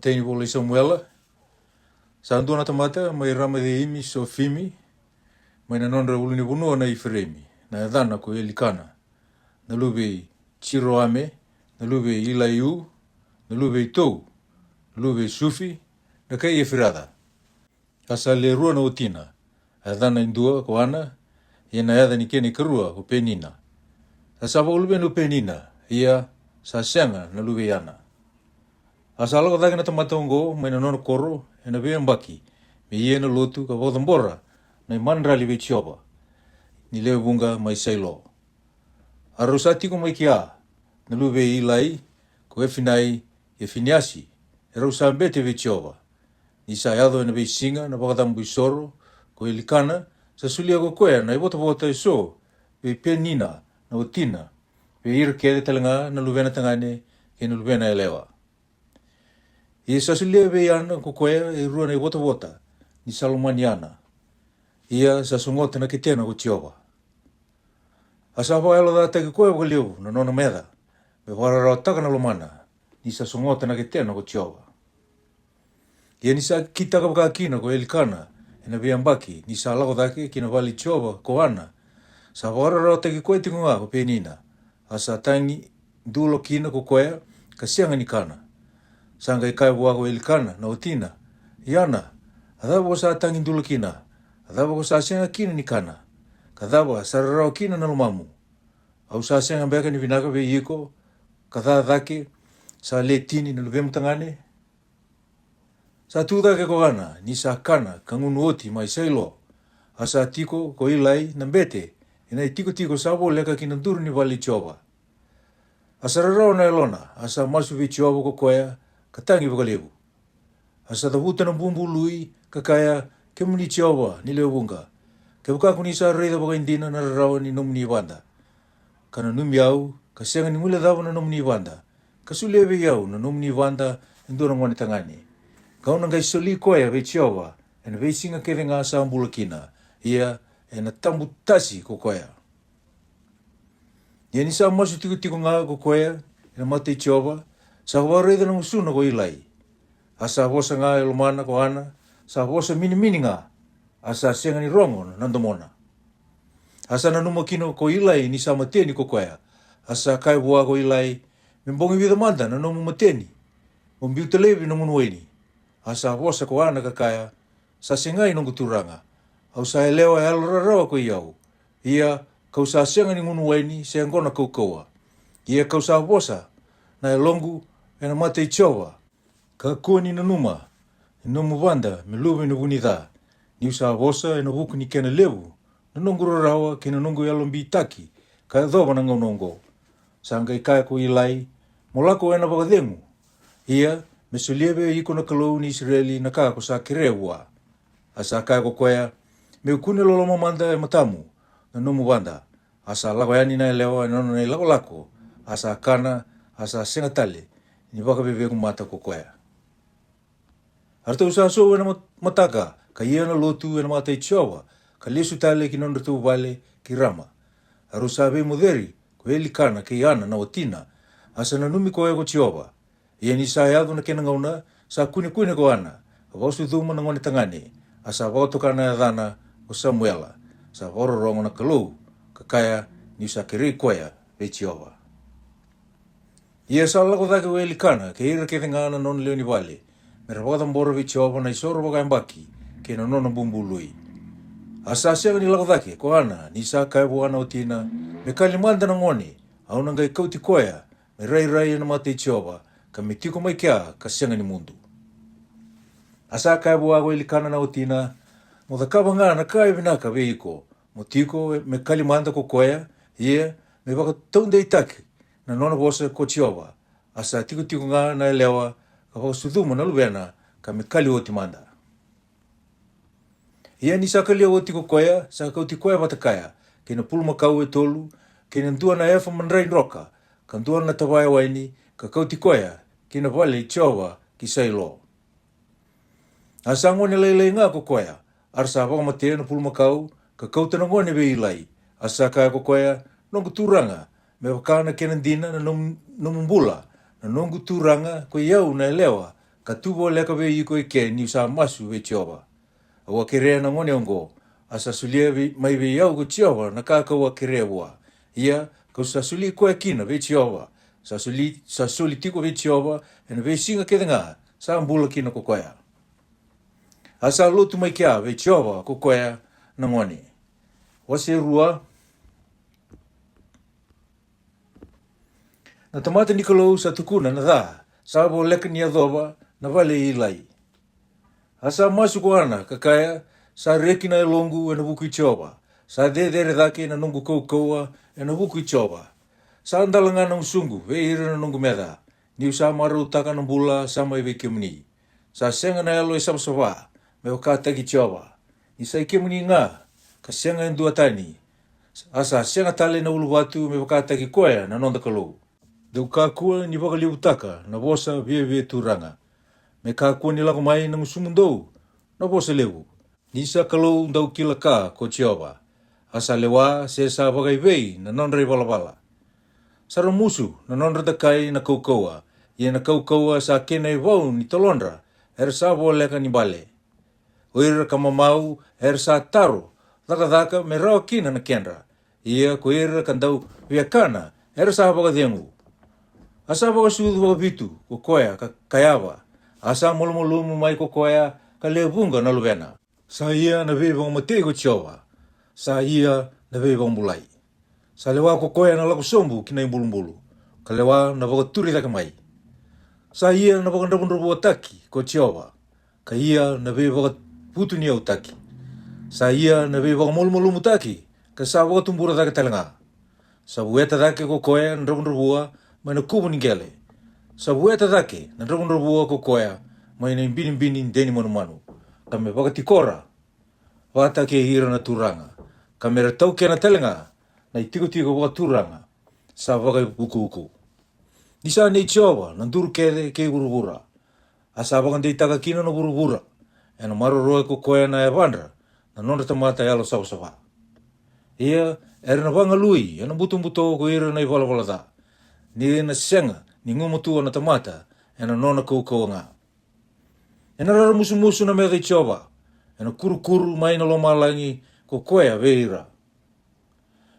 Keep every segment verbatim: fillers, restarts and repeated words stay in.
Tei ni vola i Samuela. Sa dua na tamata mai Ramaceimi Sofimi, mai na nodra ulunivanua na Ifireimi, na yacana ko Elikana, na luve i Jiroame, na luve i Ilaiu, na luve i Tou, na luve i Sufi, na kai Efiraca. A sa le rua na watina, a yacana e dua ko Ana, ia na yaca ni kena ikarua ko Penina. A sa vakaluveni ko Penina, ia sa sega na luve i Ana. A sa lako cake na tamata oqo mai na nona koro e na veiyabaki, me ia na lotu ka vakacabora na imadrali vei Jiova ni lewe vuqa mai Sailo. A rau sa tiko mai kea na luve i Ilai, ko Efinai kei Finiasi, e rau sa bete vei Jiova. Ni sa yaco e na veisiga na vakacabo isoro, ko Elikana sa solia ko koya na ivotavota eso vei Penina na watina, vei ira kece tale ga na luvena tagane kei na luvena yalewa. Ia sa solia vei Ana ko koya e rua na ivotavota, ni sa lomani Ana. Ia sa sogota na ketena ko Jiova. A sa vakayalocataki koya vakalevu na nona meca, me vakararawataka na lomana, ni sa sogota na ketena ko Jiova. Ia ni sa kitaka vakakina ko Elikana e na veiyabaki, ni sa lako cake ki na vale i Jiova ko Ana, sa vakararawataki koya tiko ga ko Penina, a sa tagi dula kina ko koya, ka sega ni kana. Sa qai kaya vua ko Elikana na watina, I Ana, a cava ko sa tagi dula kina? A cava ko sa sega kina ni kana? Ka cava sa rarawa kina na lomamu? Au sa sega beka ni vinaka vei iko, ka ca cake sa le tini na luvemu tagane? Sa tu cake ko Ana ni sa kana ka gunu oti mai Sailo. A sa tiko ko Ilai na bete e na itikotiko sa voleka ki na duru ni vale i Jiova. A sa rarawa na yalona, a sa masu vei Jiova ko koya, ka tagi vakalevu. A sa cavuta na bubului, ka kaya, Kemuni Jiova ni lewe vuqa, kevaka ko ni sa raica vakaidina na rarawa ni nomuni vada, ka nanumi au, ka sega ni guilecava na nomuni vada, ka solia vei au na nomuni vada e dua na gone tagane, ka'u na qai soli koya vei Jiova e na veisiga kece ga sa bula kina, ia e na tabutasi ko koya. Ia ni sa masu tikotiko ga ko koya e na mata i Jiova, sa vakaraica na gusuna ko Ilai. A sa vosa ga e lomana ko Ana, sa vosa minimini ga, a sa sega ni rogo na domona. A sa nanuma kina ko Ilai ni sa mateni ko koya. A sa kaya vua ko Ilai, Me bogi vica mada na nomu mateni, mo biuta laivi na gunu waini? A sa vosa ko Ana ka kaya, Sa segai noqu turaga, au sa yalewa yalorarawa ko i au, ia ka'u sa sega ni gunu waini se yaqona kaukauwa. Ia ka'u sa vosa na yaloqu e na mata i Jiova, kakua ni nanuma e nomu vada me luve ni vu ni ca, ni'u sa vosa e na vuku ni kena levu na noqu rarawa kei na noqu yalobitaki ka yacova na gauna oqo. Sa qai kaya ko Ilai, Mo lako e na vakacegu, ia me solia vei iko na Kalou ni Isireli na ka ko sa kerea vua. A sa kaya ko koya, Me'u kune loloma mada e matamu na nomu vada. A sa lako yani na yalewa e na nona ilakolako, a sa kana, a sa sega tale ni vakaveveku mata ko koya. A ratou sa sou e na mat-, mataka, ka ia na lotu e na mata i Jiova, ka lesu tale ki nodratou vale ki Rama. A rau sa veimoceri ko Elikana kei Ana na watina, a sa nanumi koya ko Jiova. Ia ni sa yaco na kena gauna, sa kunekune ko Ana, ka vakasucuma na gone tagane, a sa vakatoka na yacana ko Samuela, sa vakarorogo na Kalou, ka kaya, Ni'u sa kerei koya vei Jiova. Ia sa lako cake ko Elikana kei ira kece ga na nona lewe ni vale, me ra vakacabora vei Jiova na isoro vakayabaki kei na nona bubului. A sa sega ni lako cake ko Ana ni sa kaya vua na watina, Me kali mada na gone, au na qai kauti koya me rairai e na mata i Jiova, ka me tiko mai kea ka sega ni mudu. A sa kaya vua ko Elikana na watina, Mo cakava ga na ka e vinaka vei iko, mo tiko me kali mada ko koya, ia me vakataudeitaki na nona vosa ko Jiova. A sa tikotiko ga na yalewa ka vakasucuma na luvena, ka me kali oti mada. Ia ni sa kalia oti ko koya, sa kauti koya vata kaya kei na pulumakau e tolu, kei na dua na efa madrai droka, ka dua na tavaya waini, ka kauti koya ki na vale i Jiova ki Sailo. A sa gone lailai ga ko koya, a ra sa vakamatea na pulumakau, ka kauta na gone vei Ilai. A sa kaya ko koya, Noqu turaga, me vaka na kena dina na nom-, nomu bula, na noqu turaga ko i au na yalewa, ka tu voleka vei iko eke ni'u sa masu vei Jiova. Au a kerea na gone oqo, a sa solia vei, mai vei au ko Jiova na ka ka'u a kerea vua. Ia, ka'u sa soli koya kina vei Jiova, sa soli, sa soli tiko vei Jiova, ena veisiga kece ga sa bula kina ko koya. A sa lotu mai kea vei Jiova ko koya na gone. Wase rua. Na tamata ni Kalou sa tukuna na ca, sa voleka ni yacova na vale i Ilai. A sa masu ko Ana, ka kaya, sa reki na yaloqu ena vuku i Jiova, sa cecere cake na noqu kaukauwa ena vuku i Jiova. Sa dala ga na gusuqu vei ira na noqu meca, ni'u sa marautaka na bula sa mai vei kemuni. Sa sega na yalo e savasava, me vakataki Jiova. Ni sa i kemuni ga, ka sega e dua tani. A sa sega tale na uluvatu me vakataki koya na noda Kalou. Dou kakua ni vakalevutaka na vosa viavia turaga. Me kakua ni lako mai na gusumudou na vosa levu. Ni sa Kalou dau kila ka ko Jiova. A sa lewa se sa vakaivei na nodra ivalavala. Sa ramusu na nodra dakai na kaukauwa, ia na kaukauwa sa kena ivau ni tolodra, era sa voleka ni bale. O ira ka mamau era sa taro cakacaka me rawa kina na kedra, ia ko ira ka dau viakana era sa vakacegu. A sa vakasucu vakavitu ko koya ka kayava, a sa malumalumu mai ko koya ka lewe vuqa na luvena. Sa ia na veivakamatei ko Jiova, sa ia na veivakabulai. Sa lewa ko koya na lako sobu ki na ibulubulu, ka lewa na vakaturi cake mai. Sa ia na vakadravudravuataki ko Jiova, ka ia na veivakavutuniyautaki. Sa ia na veivakamalumalumutaki, ka sa vakatubura cake tale ga. Sa vueta cake ko koya na dravudravua mai na kuvu ni qele. Sa vueta cake na dravudravua ko koya mai na ibinibini de ni manumanu, ka me vakatikora vata kei ira na turaga, ka me ra taukena tale ga na itikotiko vakaturaga sa vakaivukuvuku. Ni sa nei Jiova na duru kece kei vuravura, a sa vakadeitaka kina na vuravura, ena maroroya ko koya na yavadra na nodra tamata yalo savasava. Ia era na vagalui ena butobuto ko ira na ivalavala ca, ni na sega ni gumatua na tamata ena nona kaukauwa ga. Ena raramusumusu na meca i Jiova, ena kurukuru mai na lomalagi ko koya vei ira.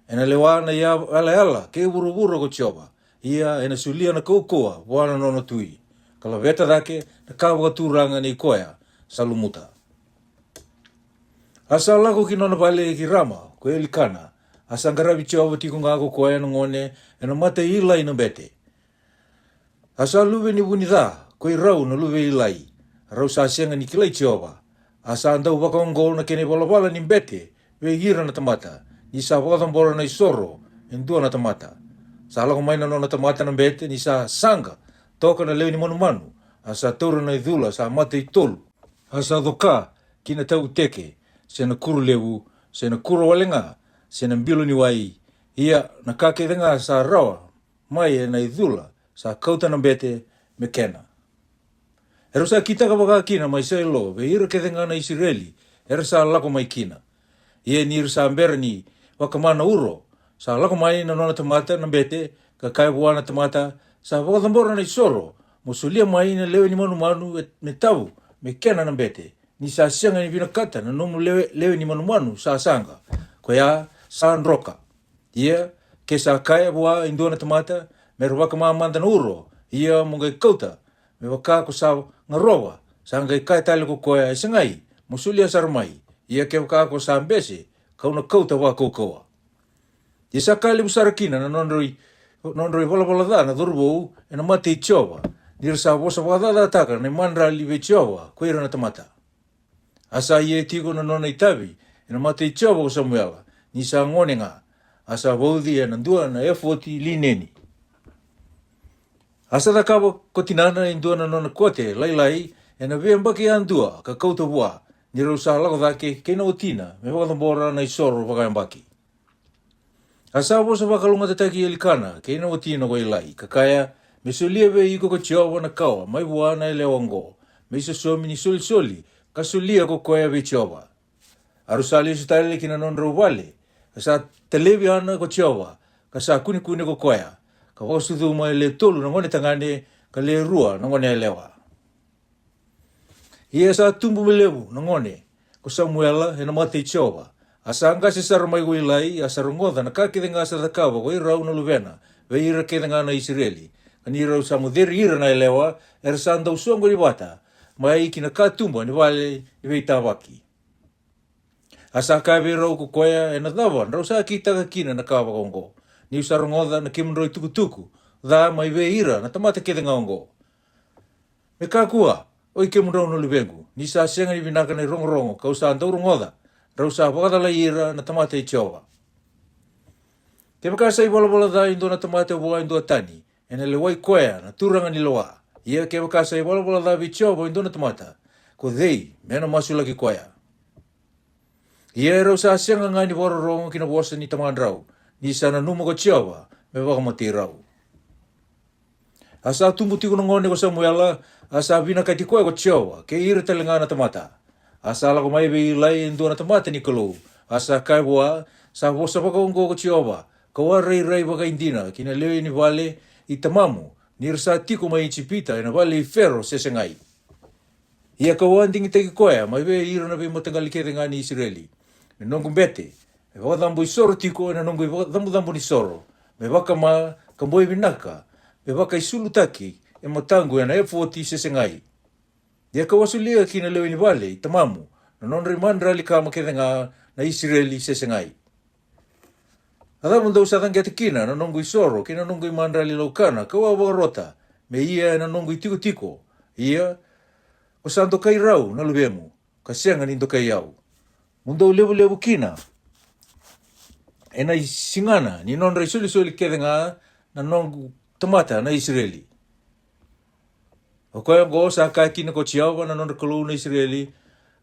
Ena lewa na yalayala kei vuravura ko Jiova, ia ena solia na kaukauwa vua na nona tui, ka laveta cake na ka vakaturaga nei koya sa lumuta. A sa lako ki nona vale ki Rama ko Elikana, a sa qaravi Jiova tiko ga ko koya na gone ena mata i Ilai na bete. A sa luve ni vu ni ca ko i rau na luve i Ilai, rau sa sega ni kilai Jiova. A sa dau vakaoqo na kena ivalavala ni bete vei ira na tamata, ni sa vakacabora na isoro e dua na tamata. Sa lako mai na nona tamata na bete ni sa saqa toka na lewe ni manumanu, a sa taura na icula sa mata i tolu, a sa coka ki na tauteke, se na kuro levu, se na kuro wale ga, se na bilo ni wai, ia na ka kece ga sa rawa mai ena icula sa kauta na bete me kena. Era sa kitaka vaka kina mai Sailo vei ira kece ga na Isireli era sa lako mai kina. Ia ni ra sa bera ni vakama na uro, sa lako mai na nona tamata na bete, ka kaya vua na tamata, sa vakacabora na isoro, mo solia mai na lewe ni manumanu e, me tavu me kena na bete, ni sa sega ni vinakata na nomu lewe, lewe ni manumanu sa saqa, koya sa droka. Ia ke sa kaya vua e dua na tamata, me ra vakama mada na uro, ia mo qai kauta, me vaka ko sa garova, sa qai kaya tale ko koya, e segai, mo solia sara mai, ia kevaka ko sa bese, ka'u na kauta vakaukauwa. Ia sa ka levu sara kina na nodra i, nodra ivalavala ca na cauravou ena mata i Jiova, ni ra sa vosa vakacacataka na imadrali vei Jiova ko ira na tamata. A sa ia tiko na nona itavi ena mata i Jiova ko Samuela, ni sa gone ga, a sa vauci ena dua na efoti lineni. A sa cakava ko tinana e dua na nona kote lailai ena veiyabaki yadua ka kauta vua, ni rau sa lako cake kei na watina me vakacabora na isoro vakayabaki. A sa vosa vakalougatataki Elikana kei na watina ko Ilai, ka kaya, me solia vei iko ko Jiova na kawa mai vua na yalewa oqo, me isosomi ni solisoli ka solia ko koya vei Jiova. A rau sa lesu tale ki na nodrau vale, ka sa talevi Ana ko Jiova, ka sa kunekune ko koya, ka vakasucuma e le tolu na gone tagane, ka le rua na gone yalewa. Ia sa tubu me levu na gone ko Samuela e na mata i Jiova. A sa qase sara mai ko Ilai, a sa rogoca na ka kece ga sa cakava ko i rau na luvena vei ira kece ga na Isireli, ka ni rau sa moceri ira na yalewa era sa dau soqoni vata mai ki na katuba ni vale ni veitavaki. A sa kaya vei rau ko koya, e na cava drau sa kitaka kina na ka vakaoqo? Niu sa rogoca na kemudrau i tukutuku ca mai vei ira na tamata kece ga oqo. Me kakua, oi kemudrau na luvequ, ni sa sega ni vinaka na i rogorogo ka'u sa dau rogoca, drau sa vakacalai ira na tamata i Jiova. Kevaka sa i valavala ca e dua na tamata vua e dua tani, e na lewai koya na turaga ni lewa. Ia kevaka sa i valavala ca vei Jiova e dua na tamata, ko cei me na masulaki koya? Ia e rau sa sega ga ni vakarorogo ki na vosa ni tamadrau, ni sa nanuma ko Jiova me vakamatei rau. A sa tubu tiko na gone ko Samuela, a sa vinakati koya ko Jiova kei ira tale ga na tamata. A sa lako mai vei Ilai e dua na tamata ni Kalou, a sa kaya vua, sa vosa vakaoqo ko Jiova, ka'u a rairai vakaidina ki na lewe ni vale i tamamu, ni ra sa tiko mai Ijipita e na vale i Fero se segai. Ia ka'u a digitaki koya mai vei ira na veimataqali kece ga ni Isireli me noqu bete, me vakacabo isoro tiko e na noqu ivakacabocabo ni soro, me vakama ka boi vinaka, me vakaisulutaki e mataqu e na efoti se segai. Ia ka'u a solia ki na lewe ni vale i tamamu na nodra i madrali kama kece ga na Isireli se segai. A cava dou sa caqeta kina na noqu isoro kei na noqu i madrali laukana ka'u a vakarota me ia e na noqu i tikotiko? Ia ko sa dokai rau na luvemu, ka sega ni dokai au. Mo dou levulevu kina e na i sigana ni nodra i solisoli kece ga na noqu tamata na Isireli. O koya oqo sa kaya kina ko Jiova na nodra Kalou na Isireli,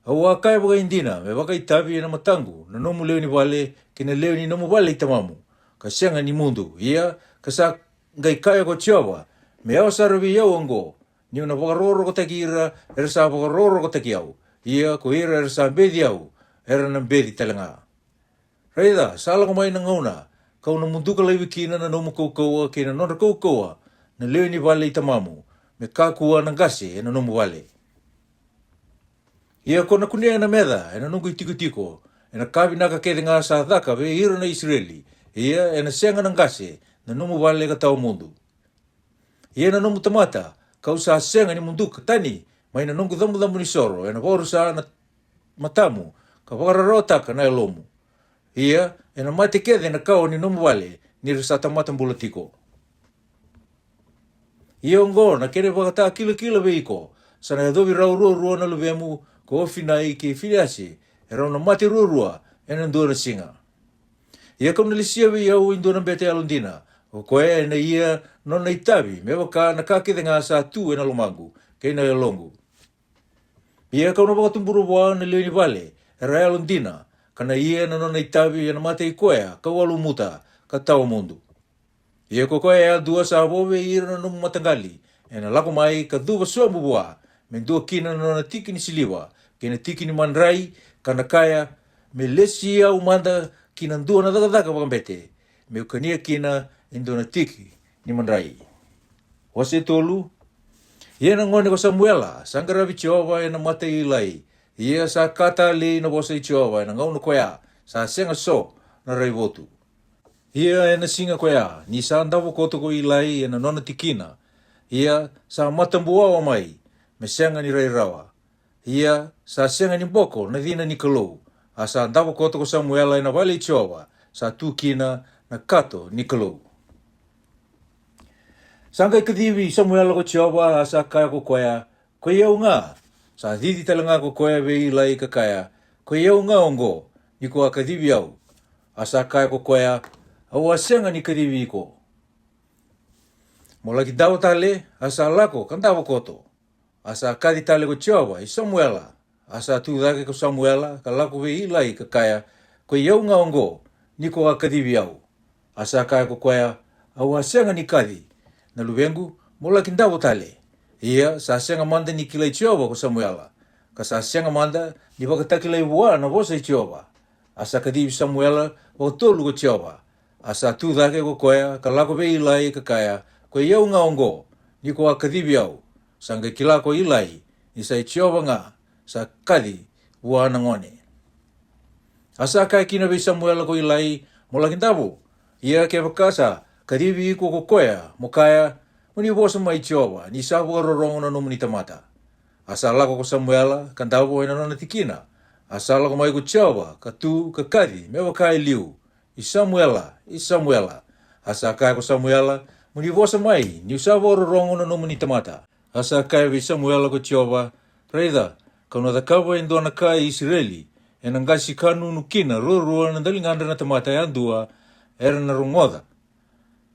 au a kaya vakaidina me vakaitavi e na mataqu na nomu lewe ni vale kei na lewe ni nomu vale i tamamu, ka sega ni mudu. Ia ka sa qai kaya ko Jiova, me yawa sara vei au oqo, ni'u na vakarokorokotaki ira era sa vakarokorokotaki au, ia ko ira era sa beci au era na beci tale ga. Raica, sa lako mai na gauna ka'u na muduka laivi kina na nomu kaukauwa kei na nodra kaukauwa na lewe ni vale i tamamu, me kakua na qase e na nomu vale. Ia ko na kunea na meca e na noqu i tikotiko e na ka vinaka kece ga sa caka vei ira na Isireli, ia e na sega na qase na nomu vale ka tawa mudu. Ia na nomu tamata ka'u sa sega ni muduka tani mai na noqu cabocabo ni soro e na vakarusa na matamu ka vakararawataka na yalomu. Ia e na mate kece na kawa ni nomu vale ni ra sa tamata bula tiko. Ia oqo na kena ivakatakilakila vei iko, sa na yacovi rau ruarua na luvemu ko Ofinai kei Finiasi, e rau na mate ruarua e na dua na siga. Ia ka'u na lesia vei au e dua na bete yalodina, o koya e na ia nona itavi me vaka na ka kece ga sa tu e na lomaqu kei na yaloqu. Ia ka'u na vakatubura vua na lewe ni vale era yalodina, ka na ia na nona itavi e na mata i koya ka'u a lumuta ka tawa mudu. Ia ko koya yadua sa vo vei ira na nomu mataqali e na lako mai ka cuva sobu vua, me dua kina na nona tiki ni siliva kei na tiki ni madrai, ka na kaya, me lesi au mada ki na dua na cakacaka vakabete, me'u kania kina e dua na tiki ni madrai. Wase tolu. Ia na gone ko Samuela sa qaravi Jiova e na mata i Ilai. Ia sa ka talei na vosa i Jiova e na gauna koya, sa sega so na raivotu. Ia e na siga koya ni sa davo koto ko Ilai e na nona tikina, ia sa matabuawa mai me sega ni rai rawa. Ia sa sega ni boko na cina ni Kalou. A sa davo koto ko Samuela e na vale i Jiova, sa tu kina na kato ni Kalou. Sa qai kacivi Samuela ko Jiova, a sa kaya ko koya, ko i au ga. Sa cici tale ga ko koya vei Ilai ka kaya, ko i au ga oqo, ni ko a kacivi au. A sa kaya ko koya, au a sega ni kacivi iko. Mo laki davo tale. A sa lako ka davo koto. A sa kaci tale ko Jiova, i Samuela. A sa tu cake ko Samuela ka lako vei Ilai ka kaya, ko i au ga oqo, ni ko a kacivi au. A sa kaya ko koya, au a sega ni kaci, na luvequ, mo laki davo tale. Ia sa sega mada ni kilai Jiova ko Samuela, ka sa sega mada ni vakatakilai vua na vosa i Jiova. A sa kacivi Samuela vakatolu ko Jiova. A sa tu cake ko koya ka lako vei Ilai ka kaya, ko i au ga oqo, ni ko a kacivi au. Sa qai kila ko Ilai ni sa i Jiova ga sa kaci vua na gone. A sa kaya kina vei Samuela ko Ilai, mo laki davo. Ia kevaka sa kacivi iko ko koya, mo kaya, mo ni vosa mai Jiova, ni sa vakarorogo na nomuni tamata. A sa lako ko Samuela ka davo ena nona tikina. A sa lako mai ko Jiova ka tu ka kaci me vaka e liu, I Samuela, I Samuela. A sa kaya ko Samuela, mo ni vosa mai, niu sa vakarorogo na nomuni tamata. A sa kaya vei Samuela ko Jiova, raica, kau na cakava e dua na ka e Isireli, ena qasi ka nunu kina ruarua na daligadra na tamata yadua era na rogoca.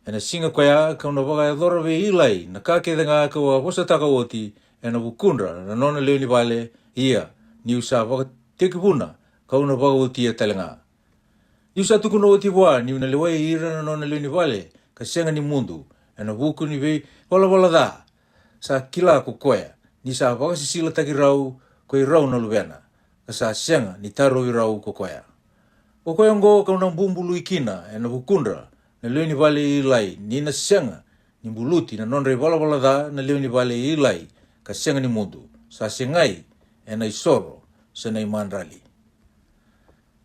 Ena siga koya kau na vakayacora vei Ilai na ka kece ga kau a vosataka oti ena vukudra na nona lewe ni vale, ia niu sa vakatekivuna kau na vakaotia tale ga. Niu sa tukuna oti vua niu na lewai ira na nona lewe ni vale ka sega ni mudu ena vuku ni veivalavala ca. Sa kila ko koya ni sa vakasisilataki rau ko i rau na luvena, ka sa sega ni tarovi rau ko koya. O koya oqo kau na bubului kina ena vukudra na lewe ni vale i Ilai, ni na sega ni buluti na nodra i valavala ca na lewe ni vale i Ilai ka sega ni mudu, sa segai ena i soro se na i madrali.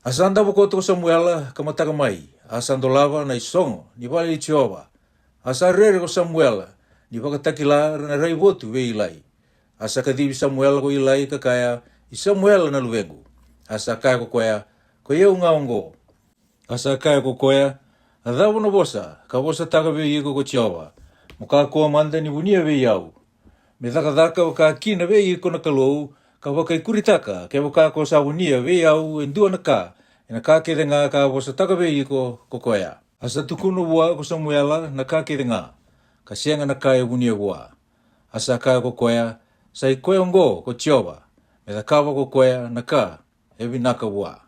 A sa davo koto ko Samuela ka mataka mai, a sa dolava na i sogo ni vale i Jiova. A sa rere ko Samuela ni vakatakila na raivotu vei Ilai. A sa kacivi Samuela ko Ilai ka kaya, I Samuela na luvequ. A sa kaya ko koya, ko i au ga oqo. A sa kaya ko koya, a cava na vosa ka vosataka vei iko ko Jiova? Mo kakua mada ni vunia vei au me cakacaka vaka kina vei iko na Kalou, ka vakaikuritaka kevaka ko sa vunia vei au e dua na ka ena ka kece ga ka vosataka vei iko ko koya. A sa tukuna vua ko Samuela na ka kece ga, ka sega na ka e vunia vua. A sa kaya ko koya, sa i koya oqo ko Jiova, me cakava ko koya na ka e vinaka vua.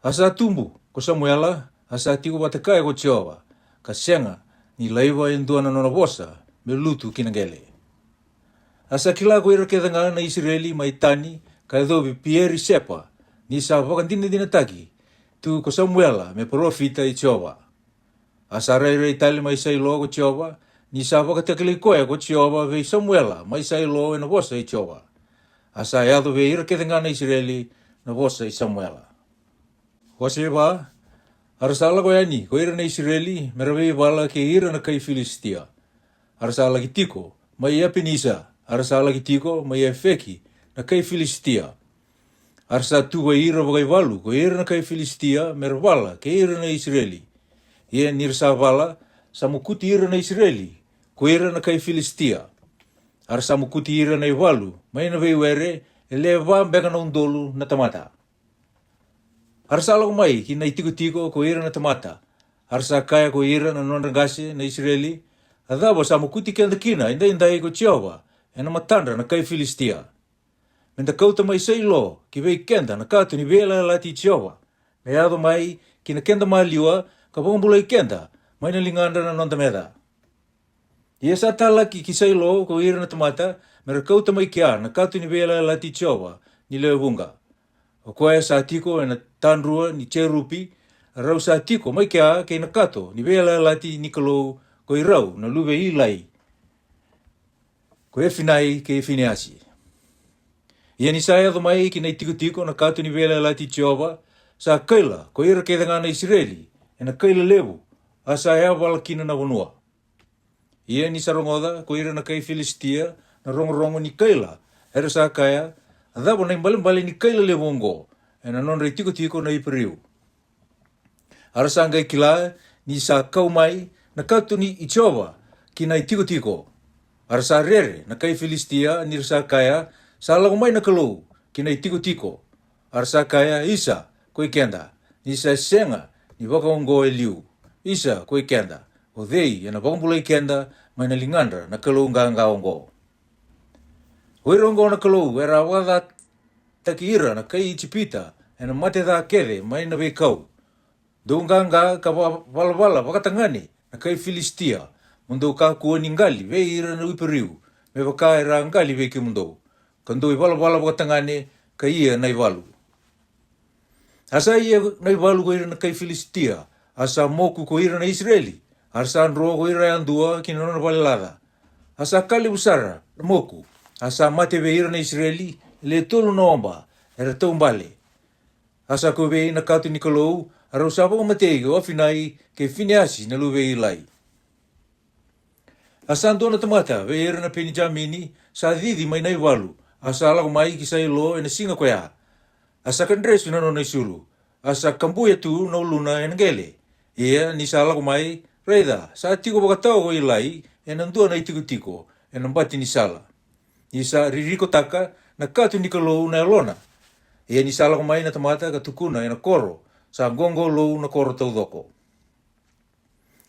A sa tubu ko Samuela, a sa tiko vata kaya ko Jiova, ka sega ni laiva e dua na nona vosa me lutu ki na qele. A sa kila ko ira kece ga na Isireli mai Tani ka yacovi Pieri Sepa, ni sa vakadinadinataki tu ko Samuela me parofita i Jiova. A sa rairai tale mai Sailo ko Jiova, ni sa vakatakilai koya ko Jiova vei Samuela mai Sailo ena vosa i Jiova. A sa yaco vei ira kece ga na Isireli na vosa i Samuela. Wase va. A ra sa lako yani ko ira na Isireli me ra veivala kei ira na kai Filisitia. A ra sa laki tiko mai Epenisa, a ra sa laki tiko mai Efeki na kai Filisitia. A ra sa tuvai ira vakaivalu ko ira na kai Filisitia me ra vala kei ira na Isireli. Ia ni ra sa vala, sa mokuti ira na Isireli ko ira na kai Filisitia. A ra sa mokuti ira na ivalu mai na veiwere e le va beka na udolu na tamata. A ra sa lako mai ki na itikotiko ko ira na tamata. A ra sa kaya ko ira na nodra qase na Isireli, a cava sa mokuti keda kina edaidai ko Jiova ena matadra na kai Filisitia? Me da kauta mai Sailo ki vei keda na kato ni veiyalayalati i Jiova, me yaco mai ki na keda maliwa, ka vakabulai keda mai na ligadra na noda meca. Ia sa talaki ki Sailo ko ira na tamata me ra kauta mai kea na kato ni veiyalayalati i Jiova ni lewe vuqa. O koya sa tiko ena tadrua ni jerupi, rau sa tiko mai kea kei na kato ni veiyalayalati ni Kalou ko irau na luve i Ilai, ko Efinai kei Finiasi. Ia ni sa yaco mai ki na itikotiko na kato ni veiyalayalati i Jiova, sa kaila ko ira kece ga na Isireli ena kaila levu, a sa yavala kina na vanua. Ia ni sa rogoca ko ira na kai Filisitia na rogorogo ni kaila, era sa kaya, a cava na ibalebale ni kaila levu oqo ena nodra itikotiko na Iperiu? A ra sa qai kila ni sa kau mai na kato ni i Jiova ki na itikotiko. A ra sa rere na kai Filisitia ni ra sa kaya, sa lako mai na Kalou ki na itikotiko. A ra sa kaya, isa ko i keda, ni sa sega ni vakaoqo e liu. Isa ko i keda, o cei ena vakabulai keda mai na ligadra na kalou qaqa oqo? O ira oqo na kalou era vakacataki ira na kai Ijipita ena mate ca kece mai na veikau. Dou qaqa ka va-, valavala vakatagane na kai Filisitia, mo dou kakua ni qali vei ira na Iperiu, me vaka era a qali vei kemudou, ka dou ivalavala vakatagane ka ia na ivalu. A sa ia na ivalu ko ira na kai Filisitia, a sa moku ko ira na Isireli, a ra sa dro ko ira yadua ki na nona vale laca. A sa ka levu sara na moku, a sa mate vei ira na Isireli le tolu na oba era taubale. A sa kovei na kato ni Kalou, a rau sa vakamatei ko Ofinai kei Finiasi na luve i Ilai. A sa dua na tamata vei ira na Penijamini sa cici mai na ivalu, a sa lako mai ki Sailo ena siga koya. A sa kadresu na nona isulu, a sa kabuya tu na uluna ena qele. Ia ni sa lako mai, raica, sa tiko vakatawa ko Ilai ena dua na itikotiko ena bati ni sala. Ni sa ririkotaka na kato ni Kalou na yalona. Ia ni sa lako mai na tamata ka tukuna ena koro, sa qoqolou na koro taucoko.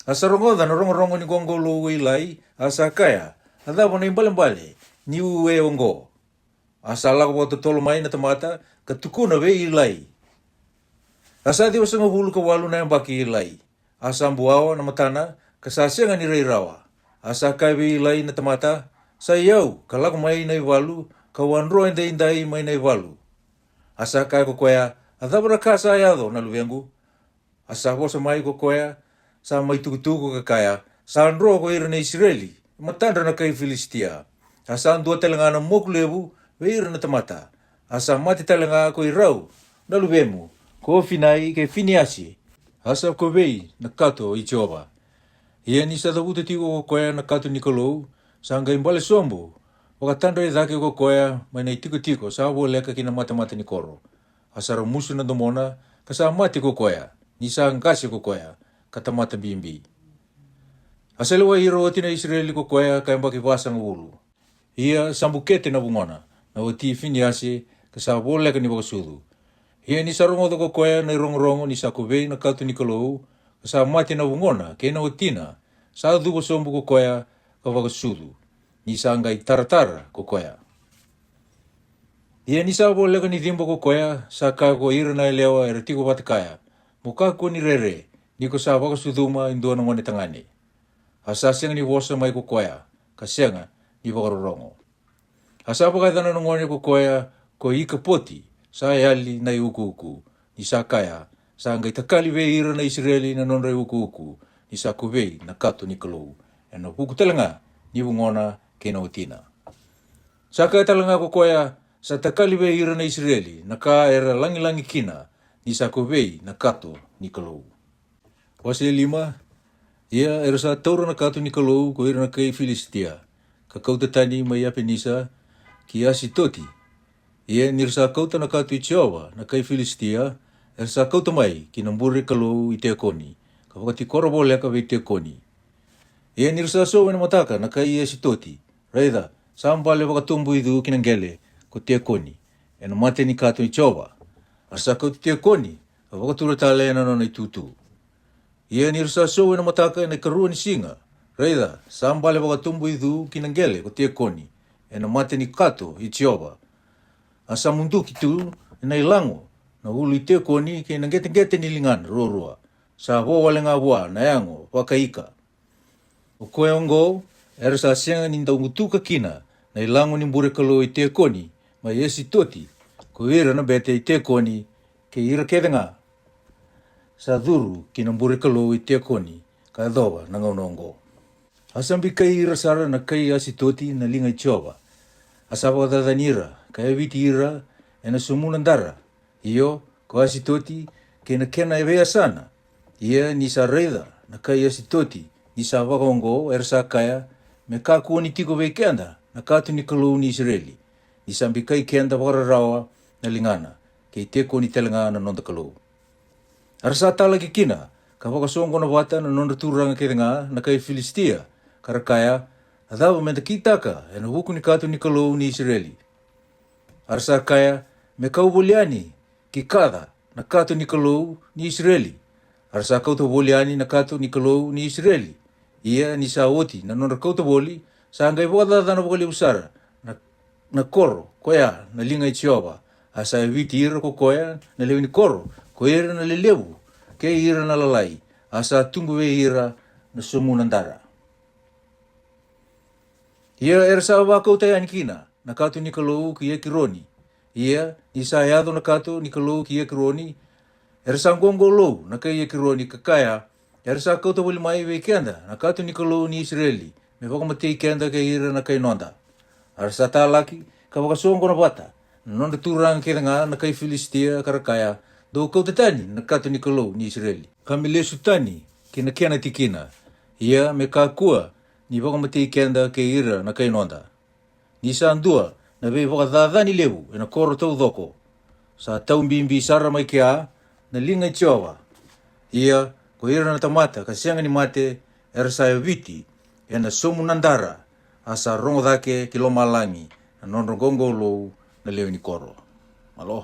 A sa rogoca na rogorogo ni qoqolou ko Ilai, a sa kaya, a cava na ibalebale ni uwe oqo? A sa lako vakatotolo mai na tamata ka tukuna vei Ilai. A sa ciwasagavulu ka walu na yabaki Ilai. A sa buawa na matana ka sa sega ni rai rawa. A sa kaya vei Ilai na tamata, sa i au ka lako mai na ivalu, ka wadro edaidai mai na ivalu. A sa kaya ko koya, a cava na ka sa yaco na luvequ? A sa vosa mai ko koya sa mai tukutuku ka kaya, sa dro ko ira na Isireli e matadra na kai Filisitia. A sa dua tale ga na moku levu vei ira na tamata. A sa mate tale ga ko irau na luvemu, ko Ofinai kei Finiasi. A sa kovei na kato i Jiova. Ia ni sa cavuta tiko ko koya na kato ni Kalou, sa qai bale sobu vakatadra i cake ko koya mai na itikotiko sa voleka ki na matamata ni koro. A sa ramusu na domona, ka sa mate ko koya, ni sa qase ko koya ka tamata bibi. A sa lewai ira oti na Isireli ko koya ka yabaki vasagavulu. Ia sa bukete na vugona na wati Finiasi, ka sa voleka ni vakasucu. Ia ni sa rogoca ko koya na irogorogo ni sa kovei na kato ni Kalou, ka sa mate na vugona kei na watina, sa cuva sobu ko koya ka vakasucu, ni sa qai taratara ko koya. Ia ni sa voleka ni ciba ko koya, sa kaya ko ira na yalewa era tiko vata kaya, mo kakua ni rere, ni ko sa vakasucuma e dua na gone tagane. A sa sega ni vosa mai ko koya, ka sega ni vakarorogo. A sa vakayacana na gone ko koya ko Ikapoti, sa yali na iukuuku, ni sa kaya, sa qai takali vei ira na Isireli na nodra iukuuku, ni sa kovei na kato ni Kalou, ena vuku tale ga ni vugona kei na watina. Sa kaya tale ga ko koya, sa takali vei ira na Isireli na ka era lagilagi kina, ni sa kovei na kato ni Kalou. Wase lima. Ia era sa taura na kato ni Kalou ko ira na kai Filisitia, ka kauta tani mai Apenisa ki Asitoti. Ia ni ra sa kauta na kato i Jiova na kai Filisitia, era sa kauta mai ki na bure kalou i Tekoni, ka vakatikora voleka vei Tekoni. Ia ni ra sa sou ena mataka na kai Asitoti, raica, sa bale vakatoboicu ki na qele ko Tekoni, ena mata ni kato i Jiova. A ra sa kauta Tekoni ka vakatura tale ena nona itutu. Ia ni ra sa sou ena mataka ena ikarua ni siga, raica, sa bale vakatoboicu ki na qele ko Tekoni, ena mata ni kato i Jiova. A sa muduki tu ena ilago na ulu i Tekoni kei na qeteqete ni ligana ruarua, sa vo wale ga vua na yago vakaika. O koya oqo era sa sega ni dau gutuka kina na ilago ni bure kalou i Tekoni mai Asitoti, ko ira na bete i Tekoni, kei ira kece ga sa curu ki na bure kalou i Tekoni ka yacova na gauna oqo. A sa bikai ira sara na kai Asitoti na liga i Jiova. A sa vakacacani ira ka yaviti ira ena somuna dara, io, ko Asitoti kei na kena veiyasana. Ia ni sa raica na kai Asitoti ni sa vakaoqo, era sa kaya, me kakua ni tiko vei keda na kato ni Kalou ni Isireli, ni sa bikai keda vakararawa na ligana, kei Tekoni tale ga na noda kalou. A ra sa talaki kina ka vakasoqona vata na nodra turaga kece ga na kai Filisitia, ka ra kaya, a cava meda kitaka ena vuku ni kato ni Kalou ni Isireli? A ra sa kaya, me kau voli yani ki Kaca na kato ni Kalou ni Isireli. A ra sa kauta voli yani na kato ni Kalou ni Isireli. Ia ni sa oti na nodra kauta voli, sa qai vakacacana vakalevu sara na, na koro koya na liga i Jiova. A sa yaviti ira ko koya na lewe ni koro, ko ira na lelevu kei ira na lalai, a sa tubu vei ira na somuna dara. Ia era sa vakauta yani kina na kato ni Kalou ki Ekironi. Ia ni sa yaco na kato ni Kalou ki Ekironi, era sa qoqolou na kai Ekironi ka kaya, era sa kauta voli mai vei keda na kato ni Kalou ni Isireli me vakamatei keda kei ira na kai noda. A ra sa talaki ka vakasoqona vata na nodra turaga kece ga na kai Filisitia, ka ra kaya, "Dou kauta tani na kato ni Kalou ni Isireli, ka me lesu tani ki na kena tikina, ia me kakua ni vakamatei keda kei ira na kai noda. Ni sa dua na veivakacacani levu e na koro taucoko, sa taubibi sara mai kea na liga i Jiova. Ia ko ira na tamata ka sega ni mate, era sa yaviti e na somu na dara, a sa rogo cake ki lomalagi na nodra qoqolou na lewe ni koro." Malo.